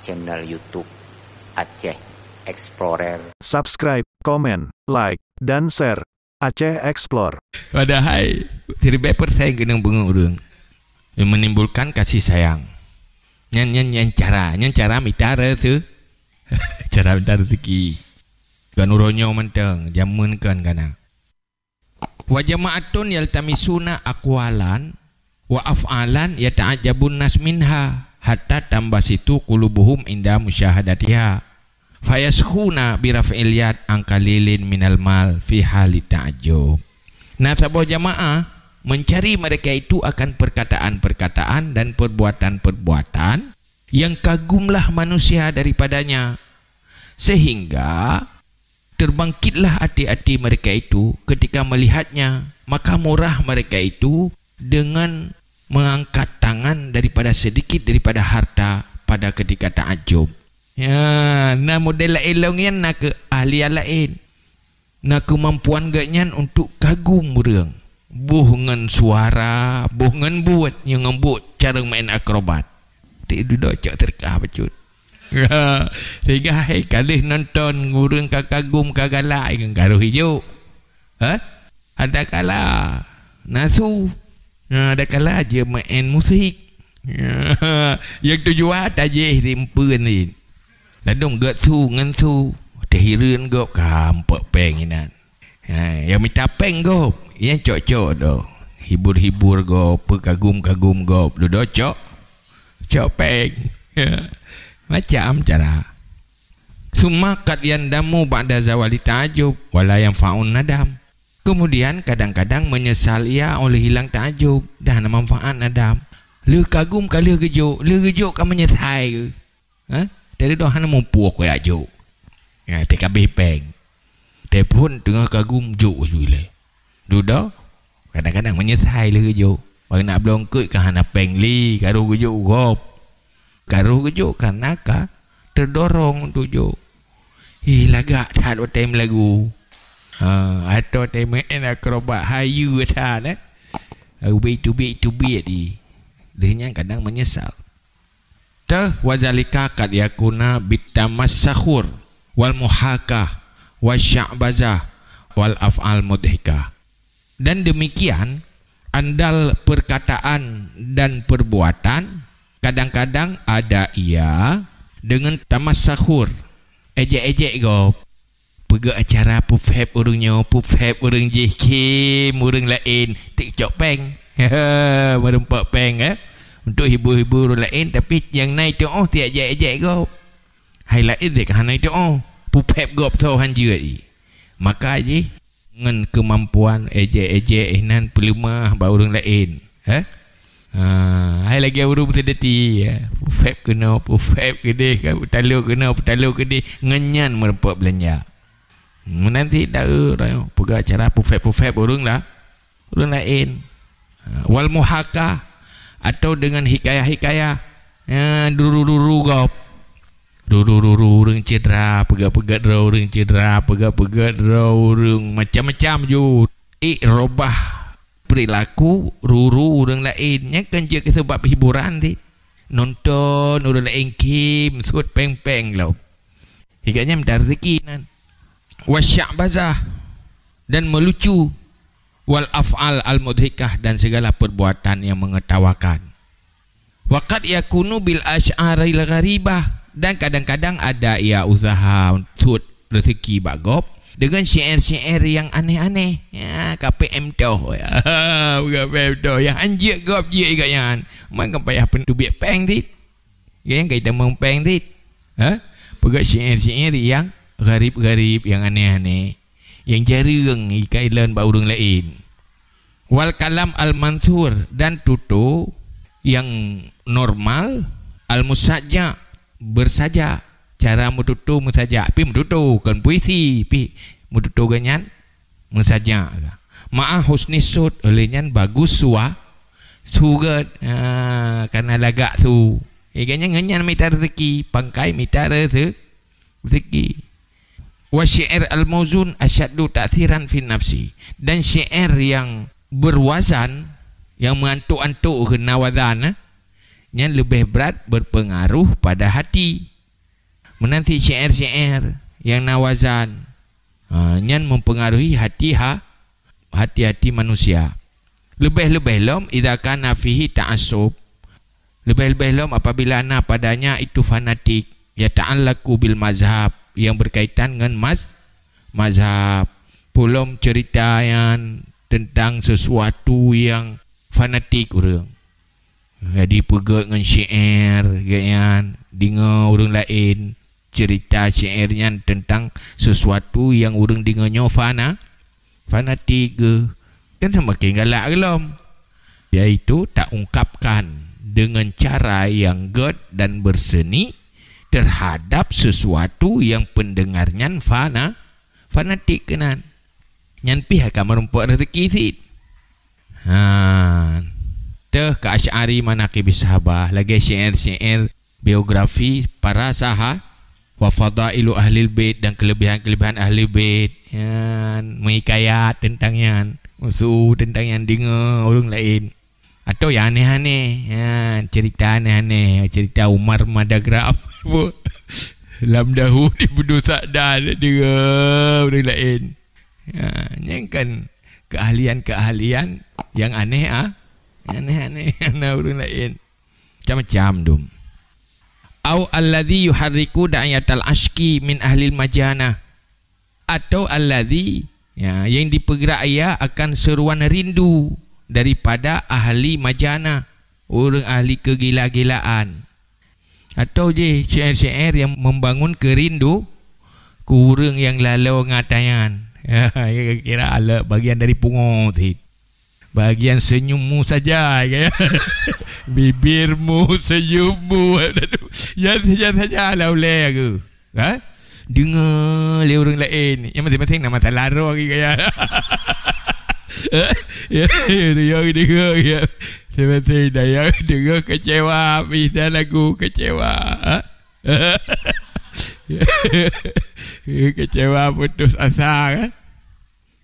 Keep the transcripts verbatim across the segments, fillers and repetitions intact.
Channel YouTube Aceh Explorer. Subscribe, komen, like, dan share Aceh Explore. Padahai siribèe persen keunong beungoh ureueng, menimbulkan kasih sayang. Nyan, nyan, nyan cara, nyan cara mita reuse-, cara mita rezeki. Kon uroe nyoe mantong, jameun kon ka na. Wa jama'atun yaltamisuna aqwalan wa af'alan yata'ajjabun nas minha hatta tambasitu qulubuhum inda musyahadatiha. Fayaskhuna bi raf'il yad an qalilin minal mal fi hali ta'ajjub. Nah, saboh jamaah mencari mereka itu akan perkataan-perkataan dan perbuatan-perbuatan yang kagumlah manusia daripadanya, sehingga terbangkitlah até-até mereka itu ketika melihatnya, maka murah mereka itu dengan mengangkat tangan daripada sedikit daripada harta pada ketika takjub. Ya, na model laén lom nyan na keu ahli nyang laén. Na keumampuan geuh nyan untuk kagum ureueng. Boh ngon suara, boh ngon buet, nyang ngon buet cara main akrobat. Ti dudoe cok teureukah bacut. Sehingga hai ka lheueh nonton ureueng ka kagum ka galak ngon karoh ijok. Ha? Adakala na su, adakala jeuet main musik. Nyang tujuan tajéh simpeuen ni. Ladôm geuh su ngon su, teuhireuen gob ka muphok péng inan. Ha, nyang mita péng gob, nyang cok-cok doh. Hibur-hibur gob, peukagum-kagum gob, dudoe cok, cok péng. Macam cara. Summa qad yandamu ba'da zawali ta'ajjub wa la yanfa'un nadam. Kemudian kadang-kadang menyesal ia oleh hilang ta'ajjub dan hana manfaat nadam. Lheueh kagum ka lheueh geujok, lheueh geujok ka meunyeusai geuh. Ha? Dari doh hana muphok kujak jok. Ya, teuh kabéh péng. Telepon teungoh kagum jok ju ilèe. Dudoe, kadang-kadang meunyeusai lheueh geujok. Bak na bloe eungkôt ka hana péng lé, karoh geujok gob. Karoh geujok kana ka teudorong untuk jok. Ih, lagak that watèe meulagu. Ha, atau watèe main akrobat, hayeue that, eh. Ubit-ubit-ubit di. Lheueh nyan kadang meunyeusal. Teuh, wa zalika qad yakuna bitamassakhur wal muhakah wasya'bazah wal af'al mudhikah. Dan demikian, andal perkataan dan perbuatan kadang-kadang ada ia dengan tamassakhur, ejek-ejek gob. Peugah acara peuphép ureueng nyoe, peuphép ureueng jih, khém ureueng laén, teuk cok péng. Meurumpok péng, eh, untuk hibur-hibur ureueng laén, tapi nyang na iteu'oh tiajak-ejek gob. Hai laén deh ka hana iteu'oh, peuphép gob tho han jeuet i. Maka jih ngon keumampuan ejek-ejek inan peuleumah bak ureueng laén. Heh? Ha, hai lagèe ureueng meuseudeuti, ya. Peuphép keunoe, peuphép keudeh, ka peutalô keunoe, peutalô keudeh, ngon nyan meurumpok beulanja. Meunan cit daeu, peugah acara peuphép-peuphép ureueng la-, ureueng laén. Ha, wal muhakah, atau dengan hikayah-hikayah, ya, duru-duru gob. Duru-duru ureueng cedera, peugah-peugah droe ureueng cedera, peugah-peugah droe ureueng macam-macam ju. Ikrobah perilaku ruru ureueng laén, nyan kan jeuet keu sabab hiburan cit. Nonton ureueng laén khém, sot péng-péng lom. Hingga nyan mita rezeki nan. Wasya'bazah, dan meulucu, wal af'al al-mudhikah, dan segala perbuatan yang mengetawakan. Wa qad yakunu bil asy'aril gharibah, dan kadang-kadang ada ia usaha untuk rezeki bak gob dengan syair-syair yang aneh-aneh. Ya, ka P M toh. Ya, bukan P M toh. Ya, han jeuet gob jeuet gobnyan. Man kan payah peuteubiet péng cit. Kan ka itamong péng cit. Ha? Peugah syair-syair yang gharib-gharib, yang aneh-aneh. Nyang jareueng ikalon bak ureueng laén. Wal kalam al-manthur, dan tutoe nyang normal, al-musajja, bersajak. Cara meututoe meusajak, pih meututoe, kon puisi, pih meututoe gobnyan meusajak. Ma'a husni sot, oleh nyan bagus sua-, su geuh, ha, kana lagak su. Eh, gobnyan ngon nyan mita rezeki, pangkai mita reze-, rezeki. Wa syair al-mauzun asyaddu ta'thiran fi nafsi. Dan syair yang berwazan, yang meuantok-antok keu na wazan, eh, nyan leubeh brat berpengaruh pada hati. Meunan cit syair-syair nyang na wazan, ha, nyan mempengaruhi hati ha-, hati-hati manusia. Leubeh-leubeh lom idza kana fihi ta'assub. Leubeh-leubeh lom apabila na padanya itu fanatik, yata'allaqu bil mazhab, yang berkaitan ngon maz-, mazhab. Pulom cerita nyan tentang sesuatu yang fanatik ureuëng. Jadi peugét ngon syair, gét nyan, deungoe ureuëng laén. Cerita syair nyan tentang sesuatu yang ureuëng deungoe nyoe fana-, fanatik geuh. Kan seumaken galak geuh lom. Yaitu taungkapkan dengan cara yang gét dan berseni terhadap sesuatu yang pendengar nyan fana-, fanatik keunan. Nyan pih akan meurumpok rezeki cit. Ha. Teuh keu Asy'ari manaqibis sahabah, lagée syair-syair biografi para saha-, wa fadailu ahlil bait dan kelebihan-kelebihan ahli bait. Nyan, meuhikayat tentang nyan, musu tentang nyan deungoe ureuëng laén. Atau yang aneh-aneh, nyan, cerita aneh-aneh, cerita Umar Madagram, lam dahu di Bedusada deungoe ureuëng laén. Ha, nyan kan keahlian-keahlian yang aneh, ah. Aneh-aneh na ureuëng laén. Macam-macam dum. Au alladzi yuharriku da'iyatal asyqi min ahlil majanah. Atau alladzi, ya, yang dipergerak ia akan seruan rindu daripada ahli majanah, ureuëng ahli kegila-gilaan. Atau jih syair-syair yang membangun keu rindu keu ureuëng nyang laloe ngat nyan. Ya, kira-kira alot bagian dari pungo cit. Bagian senyummu saja, ya. Bibirmu, senyummu. Ya, saja-saja lah ulée aku. Ha? Deungoe lé ureuëng laén. Nyang maséng-maséng na masalah droe lagée nyan. Ya, ya, deungoe, deungoe, ya. Maséng-maséng na nyang deungoe kecewa, pih na lagu kecewa. Ha? Kecewa putus asa, kan?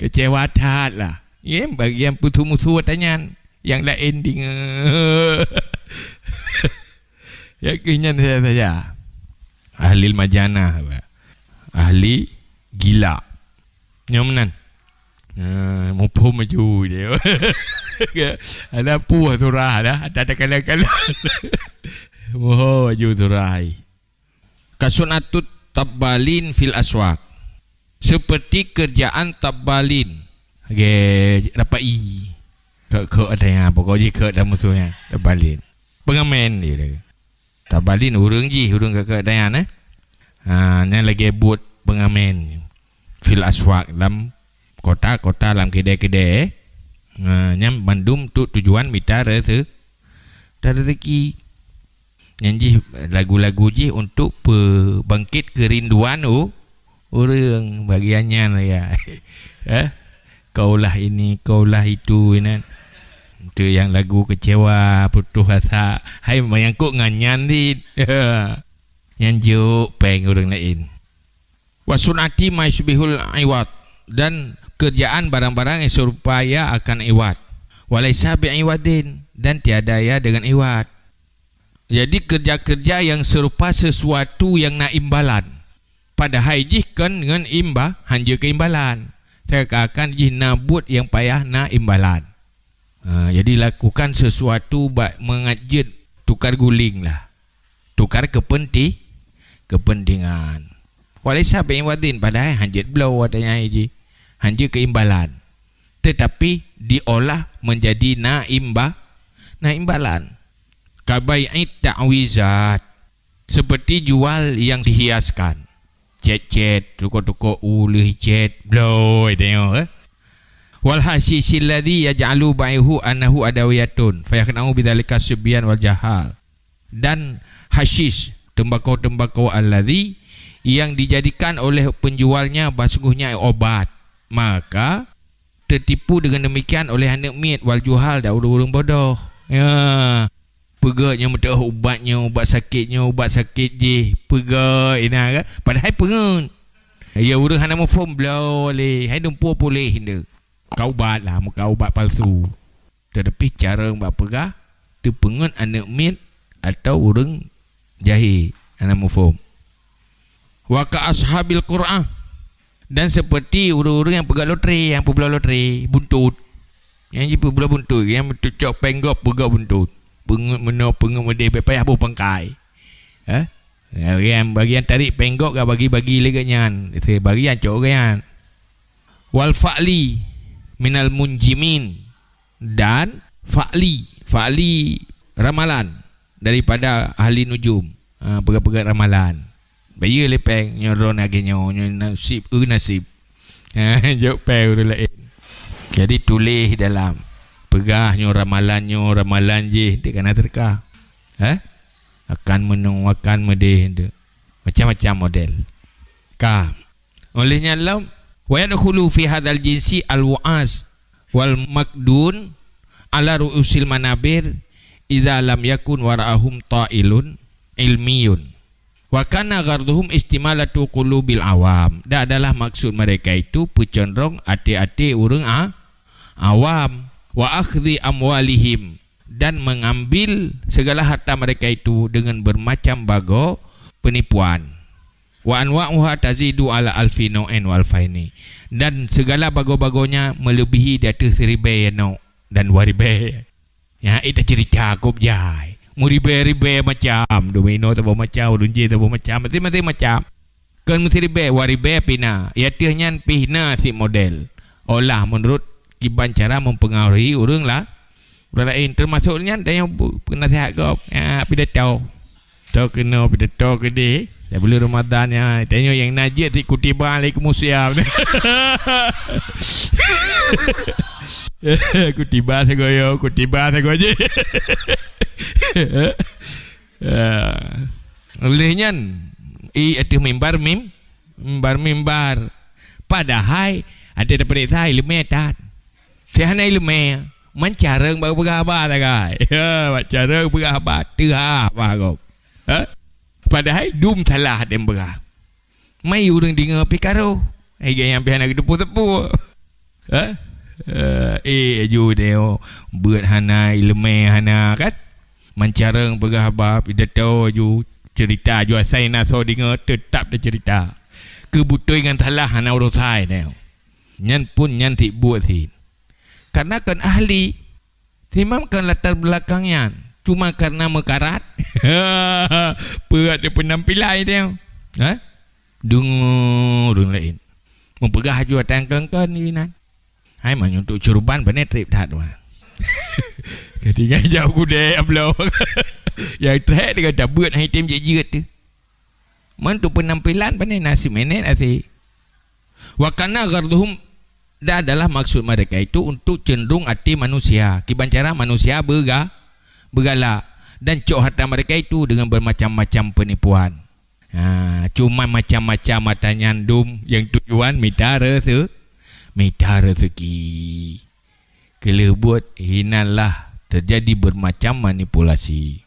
Kecewa that lah. Ya, bagian putus musuh tanyan. Nyang laén deungoe. Ya, keu nyan saja-saja. Ahli majanah, ahli gila. Nyoe meunan. Ha, muphom laju dia. Ada puih surah dah, ada, ada kalan-kalan. Muphom laju surah. Kasunatut tabbalin fil aswaq. Seperti kerjaan tabbalin. Lagée rapai. Keu-keu ada nyang, pokok jih keu ada musuh nyan. Tabbalin. Pengamen dia. Tabbalin ureuëng jih, ureuëng keu-keu ada nyang, eh. Ha, nyan lagée buet pengamen. Fil aswaq, lam kota-kota, lam keudée-keudée, eh. Ha, nyan mandum untuk tujuan mita rese-, mita rezeki. Nyan jih lagu-lagu jih untuk peubangkét keurinduan u-, ureuëng bagian nyan ya. Eh? Kaulah ini, kaulah itu, inan. Itu yang lagu kecewa, putus asa. Hai menyangkut ngon nyan cit. Nyan jok péng ureuëng laén. Wa sun'ati ma yusbihul iwad, dan kerjaan barang-barang yang serupa ia akan iwad. Wa laisa bi iwadin, dan tiada ia dengan iwad. Jadi kerja-kerja yang serupa sesuatu yang na imbalan. Padahai jih kon ngon imba-, hanjeuet keu imbalan. Seakan-akan jih na buet nyang payah na imbalan. Ha, jadi lakukan sesuatu bak mangat jeuet tukar guling lah. Tukar keupenti-, kepentingan. Wa laisa bi iwadin, padahai hanjeuet bloe watée nyan jih. Hanjeuet keu imbalan. Tetapi diolah menjadi na imba-, na imbalan. Ka bai'it ta'wizat. Seperti jual yang dihiaskan. Cét-cét, tukok-tukok u lheueh cét, bloe, tengok, eh. Wal hasyisyil ladzi yaj'alu bai'uhu annahu adawiyatun, fayaqna'u bidzalika sibyan wal juhal. Dan hasyis, tembakau-tembakau alladzi, yang dijadikan oleh penjualnya bahwa sungguhnya obat, maka tertipu dengan demikian oleh aneuk miet wal juhal dan ureuëng-ureuëng bodoh. Ya. Peugah nyoe meutuah ubat nyoe, ubat sakét nyoe, ubat sakét jih. Peugah inan kan? Padahai peungeut. Ya ureuëng hana muphom bloe lé, hai dumpeue puléh nde. Ka ubat lah, muka ubat palsu. Tetapi cara bak peugah, teupeungeut aneuk miet atau ureuëng jahé hana muphom. Wa ka ashabil qur'ah. Dan seperti ureuëng-ureuëng nyang peugöt loteri, nyang peubloe loteri, buntut. Nyang jipeubloe buntut, nyang meutucok péng gob peugöt buntut. Peungeut meunoe, peungeut meudeh, bèk payah boh pangkai. Eh? Bagian, bagian tarék péng gob ka bagi-bagi lé geuh nyan. Bagian cok geuh nyan. Wal fa'li minal munjimin. Dan fa'li, fa'li ramalan daripada ahli nujum. Ha, peugah-peugah ramalan. Bayeue lé péng, nyoe droeneuh lagèe nyoe, nyoe nasib, eu nasib. Ha, jok péng ureuëng laén. Jadi tuléh dalam. Peugah nyoe ramalan, nyoe ramalan jih, dek kana teuka. Ha? Akan meunoe, akan meudeh, dek. Macam-macam model. Ka. Oleh nyan lom, wa yadkhulu fi hadzal jinsi al-wu'az wal maqdun ala ru'usil manabir idza lam yakun wara'ahum ta'ilun ilmiyun. Wa kana gharduhum istimalatu qulubil awam. Dan adalah maksud mereka itu peucondrong até-até ureuëng a-, awam. Wa akhdhi amwalihim. Dan mengambil segala harta mereka itu dengan bermacam bagoe penipuan. Wa anwa'uha tazidu ala alfi nau'in wa alfaini. Dan segala bagoe-bagoenya melebihi di ateueh siribèe nau' dan dua ribèe. Nyan, eh, taceurita kôb jai. Meuribèe-ribèe macam, domino saboh macam, ureuëng jih saboh macam, maséng-maséng macam. Kon meusiribèe, dua ribèe pih na. Di ateueh nyan pih na cit model. Olah meunurot kiban cara mempengaruhi ureuëng la-, ureuëng laén. Teumasok nyan tanyoe bu-, peunasihat gob. Ya, pidato. Toh keunoe, pidato keudeh. Dah buleuen Ramadan nyan, tanyoe nyang na jeuet cit kutiba alaikumus siyam. Kutiba sagoe, kutiba sagoe jih. Ya. Oleh nyan, i ateueh mimbar mim-, mimbar-mimbar. Padahai, até tapeuriksa ileumèe that. Teuh hana ileumèe, meucarông bak peugah haba sagai. Ya, meucarông peugah haba, teuh haba gob. Ha? Padahai dum salah dem peugah. Mai ureuëng deungoe pih karoh. Hai gaya nyang pih hana geuteupeue-teupeue. Ha? Eh, eh, aju deh, oh. Beuet hana, ileumèe hana, kan? Meucarông peugah haba, pidato aju, ceurita aju asai na soe deungoe, teutap teuceurita. Keu beutôi ngon salah hana urosan deh. Nyan pun nyan cit buet cit. Karena kon ahli, Imam kon latar belakang nyan, cuma karena meukarat, peuet di peunampilan dia. Ha? Deungoe ureuëng laén. Meupeugah aju ata nyang kon-kon inan. Hai, meunyoe untuk keureubeuen, pane trép that, wah. Jadi ngai jauh gudée abloe. Nyang trép deungon tabeuet hai tem jeuet-jeuet tu. Meunyoe untuk peunampilan, pane na simenet até. Wa kana gharduhum, dan adalah maksud mereka itu untuk cenderung até manusia. Kiban cara manusia beuga-, beugalak dan cok harta mereka itu dengan bermacam-macam penipuan. Ha, cuma macam-macam harta nyan dum nyang tujuan mita rese-, mita rezeki. Keu lheueh buet hinan lah teujadi beumacam manipulasi.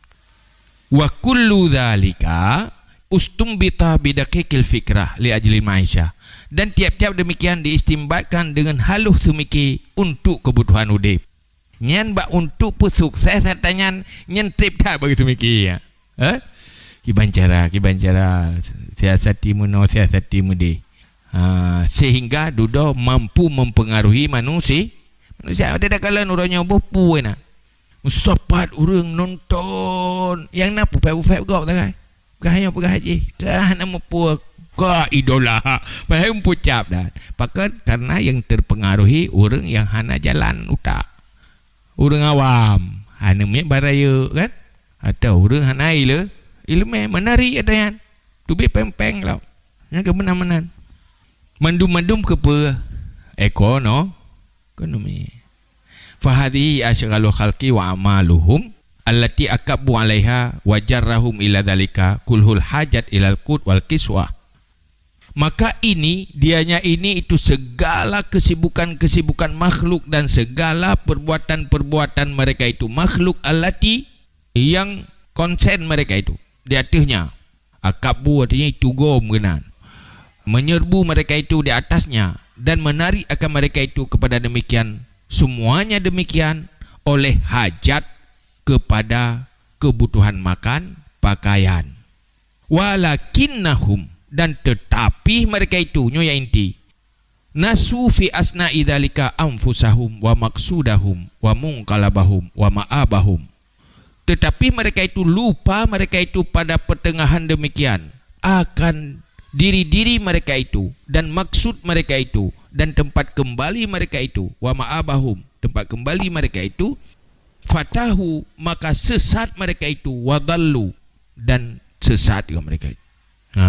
Wa kullu dzalika ustumbita bidaqiqil fikrah li ajlil ma'isyah. Dan tiap-tiap demikian diistimbatkan dengan halus seumiké untuk keubutuhan udeb. Nyan bak untuk peusukses harta nyan, nyan trép that bagi seumiké, ya. Eh? Kiban cara, kiban cara, siasati meunoe, siasati meudeh. Ha, sehingga dudoe mampu mempengaruhi manusi-, manusia. Ada dak kalon uroe nyoe boh peue na. Meusapat ureuëng nonton. Nyang na peue-peue gob sagai. Peugah nyoe, peugah jih. Ka hana meupeue. Ka idola. Padahai meupucap dan. Pakon? Karena yang terpengaruhi ureuëng yang hana jalan utak. Ureuëng awam. Hana miet barayeu, kan? Atau ureuëng hana ile-, ileumé, meunari ata nyan. Teubiet péng-péng lom. Nyan keuh meunan-meunan. Mandum-mandum keupeue? Ekono-, ekonomi. Fahadhihi asyghalul khalqi wa amaluhum allati akabbu alaiha wa jarrahum ila dzalika kulhul hajat ilal qut wal kiswah. Maka ini, dianya ini itu segala kesibukan-kesibukan makhluk dan segala perbuatan-perbuatan mereka itu makhluk allati yang konsen mereka itu di atasnya. Akabbu artinya itu gom keunan. Menyerbu mereka itu di atasnya dan menarik akan mereka itu kepada demikian, semuanya demikian oleh hajat kepada kebutuhan makan, pakaian. Walakinnahum, Dan tetapi mereka itu, nyoe nyang inti, nasu fi asna'i dzalika anfusahum wa maqsudahum wa munqalabahum wa ma'abahum. Tetapi mereka itu lupa, mereka itu pada pertengahan demikian, akan diri-diri mereka itu dan maksud mereka itu dan tempat kembali mereka itu, wa ma'abahum, tempat kembali mereka itu, fatahu, maka sesat mereka itu, wa dhallu, dan sesat juga mereka itu. Ha.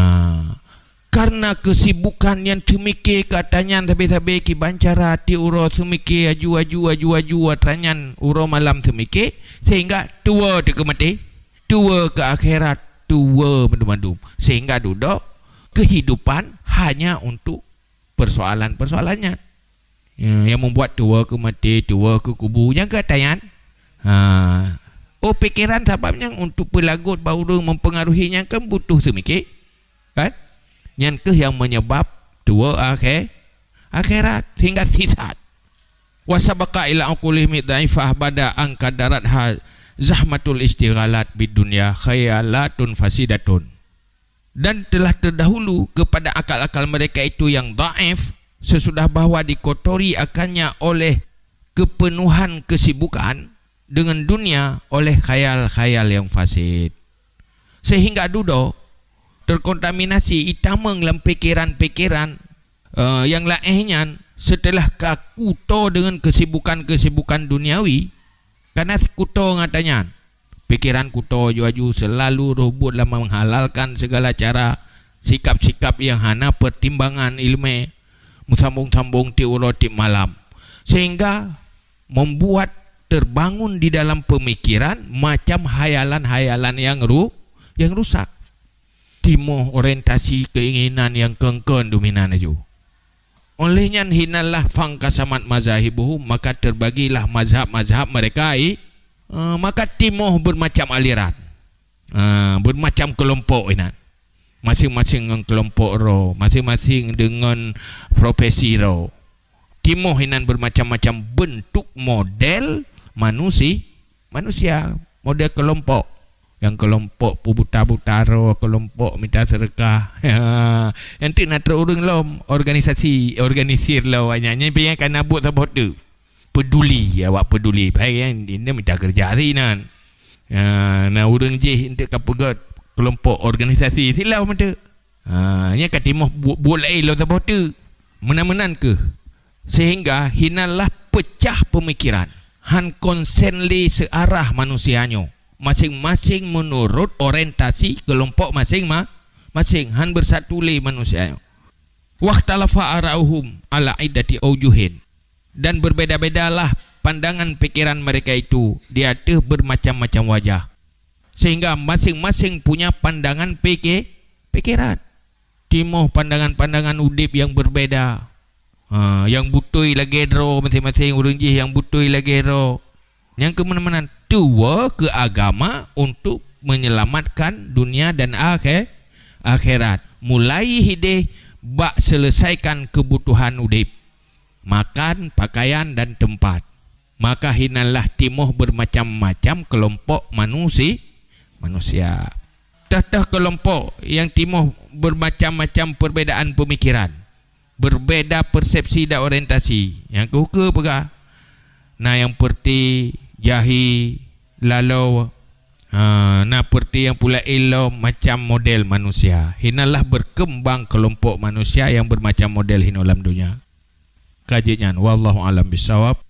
Karena kesibukan nyang teumike keu atra nyan sabe-sabe kiban cara tiep uroe teumike aju-aju, aju-aju atra nyan uroe malam teumike, sehingga tuwoe teuh keu maté, tuwoe keu akhirat, tuwoe mandum-mandum. Sehingga dudoe kehidupan hanya untuk persoalan-persoalan nyan. Ya, nyang membuat tuwoe keu maté, tuwoe keu kubu, nyang keu atra nyan. Ha. Oh, pikiran sabab nyang untuk peulagot bak ureuëng mempengaruhi nyan kan butuh teumike. Kan? Nyan keuh nyang menyebab tuwoe akhé-, akhirat sehingga sisat. Wa sabaqa ila uqulihim dhaifah ba'da an qadaratha zahmatul istighalat bid dunya khayalatun fasidatun. Dan telah terdahulu kepada akal-akal mereka itu yang dhaif, sesudah bahwa dikotori akannya oleh kepenuhan kesibukan dengan dunia, oleh khayal-khayal yang fasid. Sehingga dudoe terkontaminasi itamong lam pikiran-pikiran, eh, yang laén nyan setelah ka kuto dengan kesibukan-kesibukan duniawi, karena kuto ngon atra nyan. Pikiran kuto aju-aju selalu roh buet lam menghalalkan segala cara, sikap-sikap yang hana pertimbangan ilmu, meusambong-sambong tiep uroe tiep malam. Sehingga membuat terbangun di dalam pemikiran macam hayalan-hayalan yang ru-, yang rusak. Timoh orientasi keinginan yang keungkeuen dominan aju. Oleh nyan hinanlah fanqasamat mazahibuhum, maka terbagilah mazhab-mazhab mereka i-, eh, maka timoh bermacam aliran. Eh, bermacam kelompok inan. Masing-masing ngon kelompok roh, masing-masing dengan profesi roh. Timoh inan bermacam-macam bentuk model manusi-, manusia, model kelompok. Yang kelompok peubuta-buta roh, kelompok minta sedekah. Nanti na trok ureuëng lom, organisasi, organisir lom awaknyan. Nyan pian kana buet saboh teuk. Peduli, awak peduli. Baik, kan? Ini minta kerja hari nan. Ya, na ureuëng jih untuk ka peugöt kelompok organisasi silau manteu. Ha, nya ka timoh bu-, buet laén lom saboh teuk. Meunan-meunan keuh. Sehingga hinanlah pecah pemikiran. Han konsen lé searah manusia nyoe. Masing-masing menurut orientasi kelompok masing-ma-, masing. Han bersatu lé manusia nyoe. Wakhtalafa ara'uhum ala iddati aujuhin. Dan berbeda-bedalah pandangan pikiran mereka itu di ateueh bermacam-macam wajah. Sehingga masing-masing punya pandangan pike-, pikiran. Timoh pandangan-pandangan udeb yang berbeda. Ha, nyang beutôi lagée droe masing-masing ureuëng jih nyang beutôi lagée droe. Nyang keumeunan-meunan tuwoe keu agama untuk menyelamatkan dunia dan akhé-, akhirat. Mulai hideh bak selesaikan kebutuhan udeb, makan, pakaian, dan tempat. Maka hinanlah timoh bermacam-macam kelompok manusi-, manusia. Teuh-teuh kelompok nyang timoh bermacam-macam perbedaan pemikiran, berbeda persepsi dan orientasi. Nyang keukeue peugah, na nyang peurti jahi laloe, ha, na peurti nyang pula ilom macam model manusia. Hinanlah berkembang kelompok manusia nyang bermacam model hinoe lam donya. Ka jeuet nyan, wallahu a'lam bissawab.